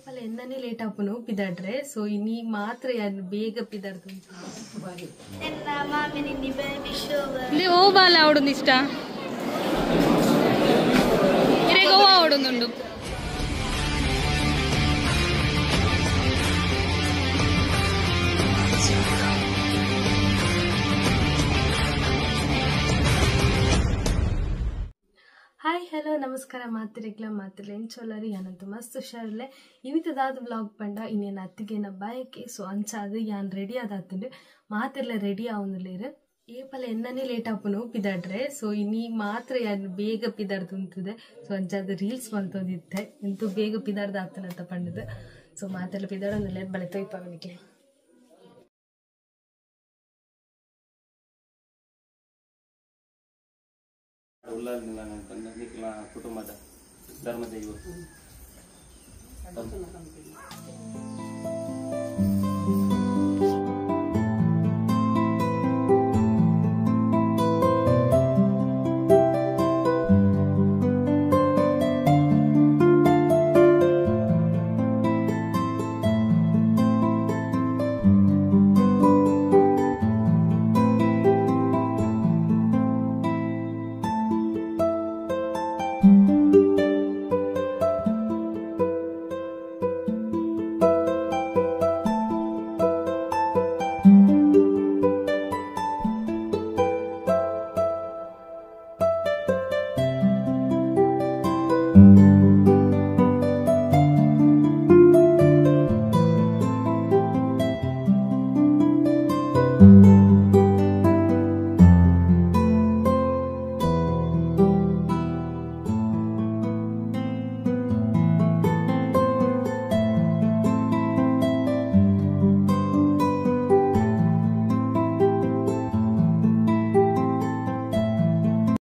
ಏಪಲ ಎನ್ನನೇ ಲೇಟ್ ಆಪುನು ಪಿದಾಡ್ರೆ. ಸೊ ಇನಿ ಮಾತ್ರ ಯಾನ್ ಬೇಗ ಪಿದಾಡ್ದು. ಓ ಬಾಲ ಆವಡುಂದು ಇಷ್ಟ ಇರೆಗ್ ಓ ಆವಡುಂದುಂಡು. ಹಾಯ್ ಹಲೋ ನಮಸ್ಕಾರ ಮಾತಿರೆಗ್ಲ ಮಾತಿರ್ಲೆ ಎಂಚೊಲ್ಲರಿ ಯಾನಂತ ಮಸ್ತ್ ಹುಷಾರಿಲ್ಲೆ. ಇನ್ನಿತದಾದ ವ್ಲಾಗ್ ಪಂಡ ಇನ್ನೇನು ಅತ್ತಿಗೆನ ಬಯಕೆ. ಸೊ ಅಂಚಾದ ಯಾನ್ ರೆಡಿ ಆದಾತುಂಡು ಮಾತಿರ್ಲೆ ರೆಡಿ ಆವೊಂದುಲ್ಲೆರ್. ಏಪಲ ಎನ್ನನೇ ಲೇಟ್ ಆಪುನು ಪಿದಾಡ್ರೆ. ಸೊ ಇನಿ ಮಾತ್ರ ಯಾನ್ ಬೇಗ ಪಿದಾಡ್ದು ಉಂತುದೆ. ಸೊ ಅಂಚಾದ ರೀಲ್ಸ್ ಮಲ್ತೊಂದಿತ್ತೆ ಇಂತು ಬೇಗ ಪಿದಾಡ್ದು ಆತನಂತ ಪಂಡದು. ಸೊ ಮಾತಿರ್ಲೆ ಪಿದಾಡೊಂದುಲ್ಲೆರ್ ಬಲೆ ತೊಯ್ಪವನಿಗೆ. ಕುಟುಂಬದ ಧರ್ಮದೈವ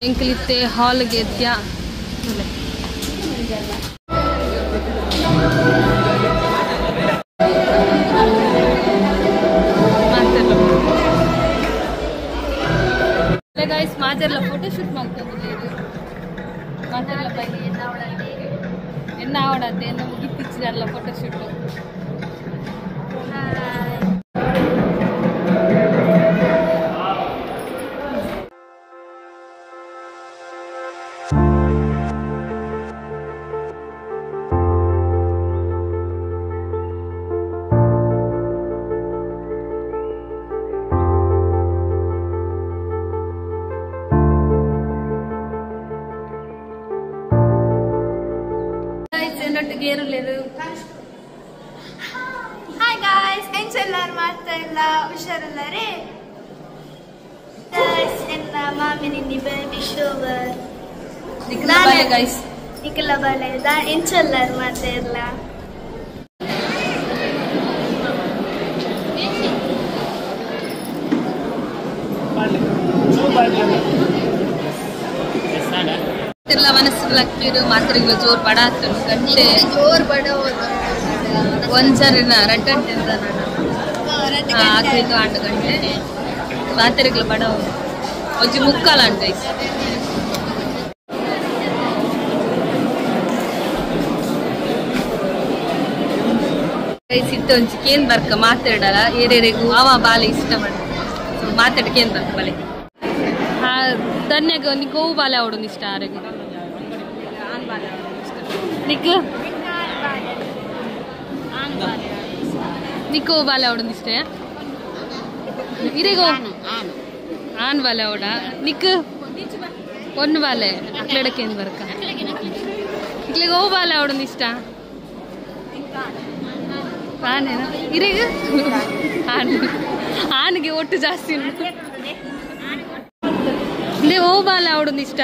ಎಂಕಲಿತ್ತೆ ಹಾಲ್ಗೆ ಎದ್ಯಾ ಗೈಸ್ ಮಾತೆರ್ಲ ಫೋಟೋ ಶೂಟ್ ಮಾಡ್ತೊಂದುಲ್ಲೆರ್. ಮಾತೆರ್ಲ ಬೈಲಿ ಎನ್ನ ಆವಡತ್ತೆ ಎನ್ನ ಮುಗಿತಿಚ್ಚಿದಲ್ಲ ಫೋಟೋ ಶೂಟ್. ಹಾಯ್ ಗಾಯ್ಸ್, ಎಂಚೆಲ್ಲಾರು ಮಾಡ್ತಾ ಇಲ್ಲ ಹುಷಾರಲ್ಲರೇ? ಗಾಯ್ಸ್ ಎನ್ನ ಮಾಮಿನಿ ಬೇಬಿ ಶೋವರ್ ಗೈಸ್ ನಿಖಿಲ ಬಾಲೆ ಎಂಚೆಲ್ಲಾರು ಮಾಡ್ತಾ ಇಲ್ಲ. ಮನಸ್ಸು ಮಾತ್ರೆಗಳು ಜೋರ್ ಬಡ ಆತುಂಡು ಗಂಟೆ ಜೋರ್ ಬಡ ಒಂದ್ಸರಿನ ರಡ್ಡ್ ಗಂಟೆ ಆಕೈದು ಆಂಡ್ ಗಂಟೆ ಮಾತ್ರೆಗಳು ಬಡ ಒಂಜಿ ಮುಕ್ಕಾಲ ಉಂಟು ಗೈಸ್. ಗೈಸ್ ಇತ್ತೆ ಒಂಜಿ ಕೇನ್ ಬರ್ಕ ಮಾತಾಡಲ್ಲ ಏರೇರೆಗೂ ಅವ ಬಾಲೆ ಇಷ್ಟ ಮಾಡ. ಸೊ ಮಾತಾಡ ಕೇನ್ ಬರ್ಕ ಬಲೆ ಧನ್ಯಗ ನಿಕ್ ಓವು ಬಾಲೆ ಆವೊಡೊಂದು ಇಷ್ಟ ಆರೆಗ್? ನಿಕ್ ನಿಕ್ ಓವು ಬಾಲೆ ಆವೊಡೊಂದು ಇಷ್ಟ? ಇರೆಗೋ ಆನ್ ಬಾಲೆ ಆವಡ? ನಿಕ್ ಒನ್ ಬಾಲೆ ಅಕ್ಲೆಡಕ್ಕೆ ಏನ್ ಬರ್ಕ? ಇಕ್ಲೆಗ್ ಓವು ಬಾಲೆ ಆವೊಡೊಂದು ಇಷ್ಟ? ಆನೇನಾ ಇರೆಗ್? ಆನ್ ಆನ್ಗೆ ಒಟ್ಟು ಜಾಸ್ತಿ ಉಂಟು. ಓ ಬಾಲ ಆವೊಡೊಂದು ಇಷ್ಟ?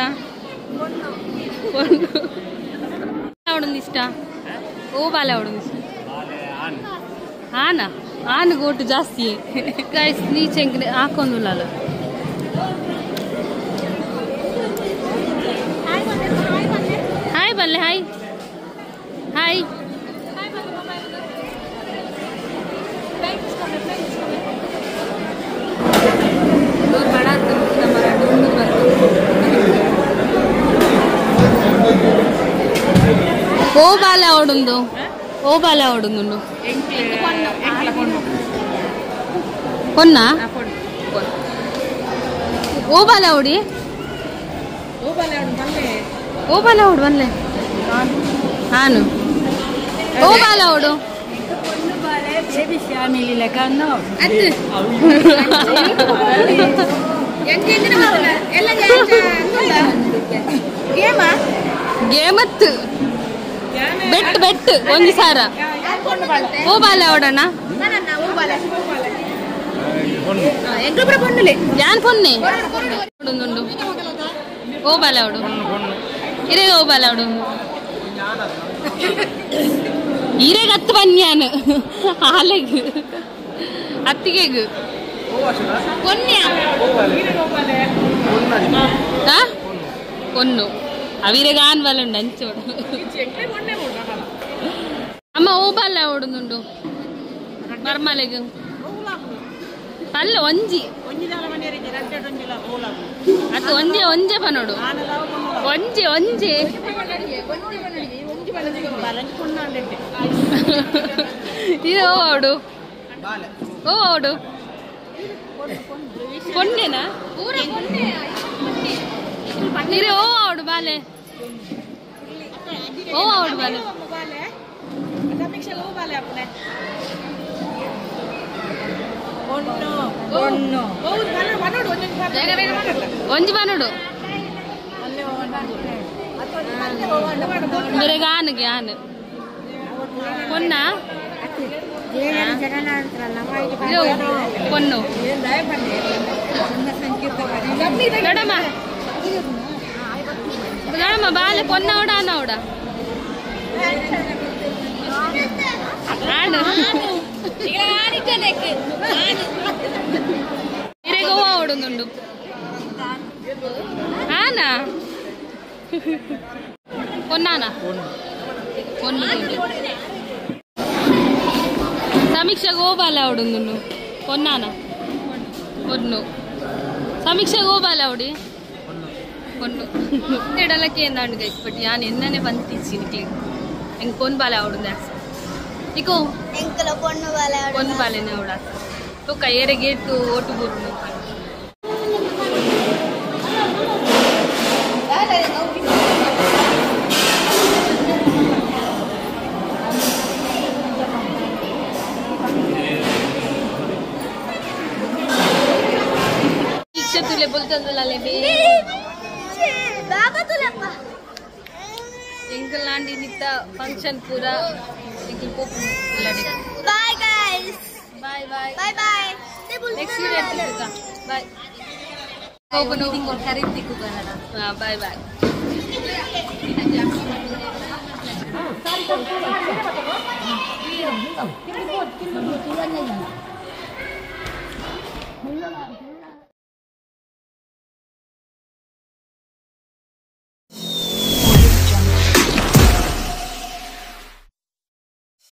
ಆವೊಡೊಂದು ಇಷ್ಟ? ಓ ಬಾಲ ಆವೊಡೊಂದು ಇಷ್ಟ? ಆನ ಆನ್ಗೆ ಒಟ್ಟು ಜಾಸ್ತಿ ಗೈಸ್. ನೀಚೆಂಗ್ ಹಾಕೊಂದುಲ್ಲಲ್ಲ. ಹಾಯ್ ಬಲ್ಲೆ ಹಾಯ್ ಹಾಯ್. ಓ ಬಾಲೆ ಆವಡುಂದು ಓ ಬಾಲ ಓಡುಂಡು ಪೊನ್ನ ಓ ಬಾಲ ಓಡಿ ಓ ಬಾಲ ಓಡು ಬನ್ಲೆ ಹಾನು ಓ ಬಾಲ ಓಡು ಗೇಮತ್ತು ಬೆಟ್ ಬೆಟ್ ಒಂದು ಸಾರ ಓ ಬಾಲ ಓಡೋಣ ಯಾನ್ ಪೊನ್ನೆ ಉಂಡು ಓ ಬಾಲ ಓಡು ಇರೇ ಓ ಬಾಲ ಓಡು ಇರೇಗ ಹತ್ತು ಬನ್ಯಾನು ಆಲೆಗ್ ಅತ್ತಿಗೆಗ್ ಪೊನ್ಯ పొన్ను అవిరగాన్ వాళ్ళు అంచోడు అమ్మ ఓ బాల ఓడుండు మర్మలెగ్ పల్ల ಒಂಜಿ ಅದು ಒಂಜೆ ಒಂಜೆ ಪನೋಡು ಒಂಜೆ ಒಂಜೆ ಇದು ಓ ಓಡು ಓ ಓಡು పొన్నేనా ನೀರೇ ಓ ಆಡು ಬಾಲೆ ಓ ಆಡು ಬಾಲೆ ಒಂಜಿ ಬನೋಡು ಬೇರೆ ಆನುಗೆ ಆನು ಪೊನ್ನ ಪೊನ್ನು ದೊಡಮ್ಮ ದೊಡಮ್ಮ ಬಾಲೆ ಪೊನ್ನ ಓಡ ಆನ ಓಡ ಆನು ಗೋವಾ ಓಡುಂಡು ಆನಾ పొన్నానా పొన్ను సమీక్ష గోబాల ఆవిడుండు పొన్నానా పొన్ను సమీక్ష గోబాల ఆవిడి పొన్ను ఎడలకి ఏందండి గైస్ బట్ యాన్ ఎన్ననే పంపించి ఇంక పొన్ను బాల ఆవిడుంది నీకు పొన్ను బాలేనే ఆవిడ ఒక ఏరే గేటు ఓటు బూరు तुले बोलतंदुलाले बे बाबा तुलप्पा ಎಂಕಲ್ ಲಾಂಡಿ ನಿತ್ತ ಫಂಕ್ಷನ್ ಪೂರ ಎಂಕಲ್ ಪೋಪು bye guys bye bye bye bye next video ತಿಕ್ಕ ಬಾಯ್ ಪೋಪುನು ಕರಿತಿಕ್ಕು ಕನ್ನಡ ಬಾಯ್ ಬಾಯ್